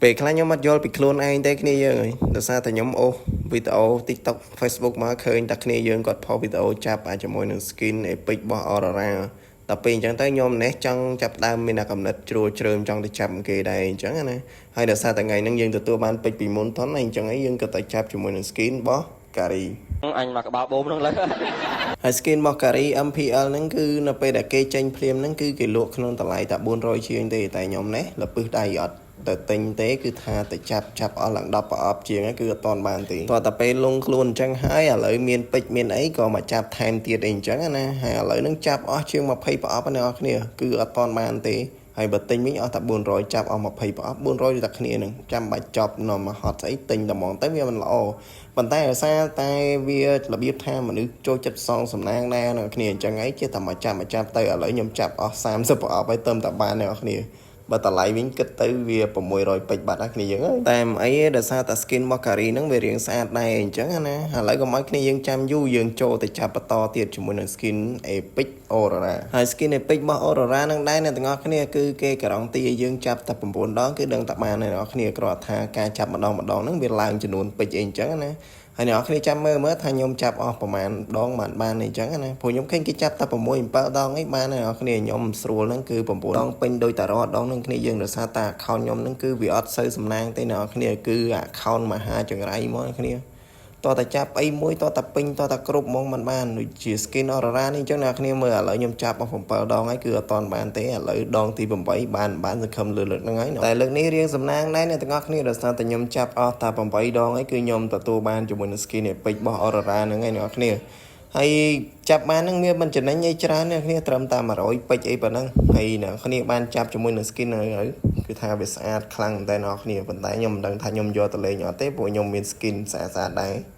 ពេលខ្លះខ្ញុំអត់យល់ពីខ្លួនឯងទេគ្នាយើងអើយដោយសារតែខ្ញុំអូសវីដេអូ TikTok Facebook មកឃើញតែគ្នាយើងគាត់ផុសវីដេអូចាប់អាជាមួយនឹង skin epic របស់ Aurora ដល់ពេលអញ្ចឹងទៅខ្ញុំនេះចង់ចាប់ដើមមានអាកំណត់ជ្រួលជ្រើមចង់ទៅចាប់គេដែរអញ្ចឹងណាហើយដោយសារតែថ្ងៃហ្នឹងយើងទទួលបានពេជ្រពីមុនថនហើយអញ្ចឹងឯងយើងក៏ទៅចាប់ជាមួយនឹង skin របស់ Karrie អញមកក្បាលបូមហ្នឹងលើ ហើយ skin របស់ Karrie MPL ហ្នឹងគឺនៅពេលដែលគេចេញភ្លាមហ្នឹងគឺគេលក់ក្នុងតម្លៃតែ400ជាងទេតែខ្ញុំនេះលពឹសដៃអត់ទៅទិញទេគឺថាទៅចាប់ចាប់អស់ឡើង10ប្រអប់ជាងហ្នឹងគឺអត់តាន់បានទេតោះតែពេលលងខ្លួនអញ្ចឹងហើយឥឡូវមានពេជ្រមានអីក៏មកចាប់ថែមទៀតអីអញ្ចឹងណាហើយឥឡូវហ្នឹងចាប់អស់ជាង20ប្រអប់ណាអ្នកនរគ្នាគឺអត់តាន់បានទេហើយបើទិញវិញអស់តែ400ចាប់អស់20ប្រអប់400ដូចតែគ្នានឹងចាំបាច់ចប់នាំមកហត់ស្អីទិញតែហ្មងទៅវាមិនល្អប៉ុន្តែដោយសារតែវារបៀបថាមនុស្សចូលចិត្តសងសំណាងដែរអ្នកគ្នាអញ្ចឹងឯងចេះតែមកចាប់មកចាប់ទៅឥឡូវខ្ញុំចាប់អស់30ប្រអប់ហើយទៅតែបានអ្នកគ្នាបើតម្លៃវិញគិតទៅវា600ពេជ្របាត់ណាគ្នាយើងអើយតែមិនអីទេដោយសារតែ skin របស់ Karrie ហ្នឹងវារាងស្អាតដែរអញ្ចឹងណាឥឡូវកុំឲ្យគ្នាយើងចាំយូរយើងចូលទៅចាប់បន្តទៀតជាមួយនឹង skin Epic Aurora ហើយ skin Epic របស់ Aurora ហ្នឹងដែរអ្នកទាំងអស់គ្នាគឺគេការ៉ង់ទីឲ្យយើងចាប់តែ9ដងគឺដឹងតែបានអ្នកទាំងអស់គ្នាគ្រាន់ថាការចាប់ម្ដងម្ដងហ្នឹងវាឡើងចំនួនពេជ្រអីអញ្ចឹងណាហើយអ្នកនរគ្នាចាំមើលមើលថាខ្ញុំចាប់អស់ប្រហែលដងបានបានអីចឹងណាព្រោះខ្ញុំឃើញគេចាប់តែ6 7ដងអីបានអ្នកនរគ្នាខ្ញុំស្រួលហ្នឹងគឺ9ដងពេញដូចតារដងហ្នឹងគ្នាយើងដោយសារតា account ខ្ញុំហ្នឹងគឺវាអត់សូវសំណាងទេអ្នកនរគ្នាគឺ account មហាចង្រៃមកអ្នកគ្នាតោះតែចាប់អីមួយតោះតែពេញតោះតែគ្រប់ហ្មងមិនបានដូចជា skin Aurora នេះអញ្ចឹងអ្នកគ្នាមើលឥឡូវខ្ញុំចាប់អស់7ដងហើយគឺអត់តាន់បានទេឥឡូវដងទី8បានបានសង្ឃឹមលើលើកហ្នឹងហើយតែលើកនេះរៀងសំណាងដែរអ្នកទាំងអស់គ្នាដោយសារតែខ្ញុំចាប់អស់តែ8ដងហើយគឺខ្ញុំទទួលបានជាមួយនឹង skin epic របស់ Aurora ហ្នឹងហើយអ្នកគ្នាហើយចាប់បានហ្នឹងវាមិនចំណេញអីច្រើនអ្នកគ្នាត្រឹមតែ100ពេជ្រអីប៉ុណ្ណឹងហើយអ្នកគ្នាបានចាប់ជាមួយនឹង skin ហ្នឹងហើយគឺថាវាស្អាតខ្លាំងមែនតើអ្នកគ្នាប៉ុន្តែខ្ញុំមិនដឹងថាខ្ញុំយកទៅលេងអត់ទេព្រោះខ្ញុំមាន skin ស្អាតស្អាតដែរ។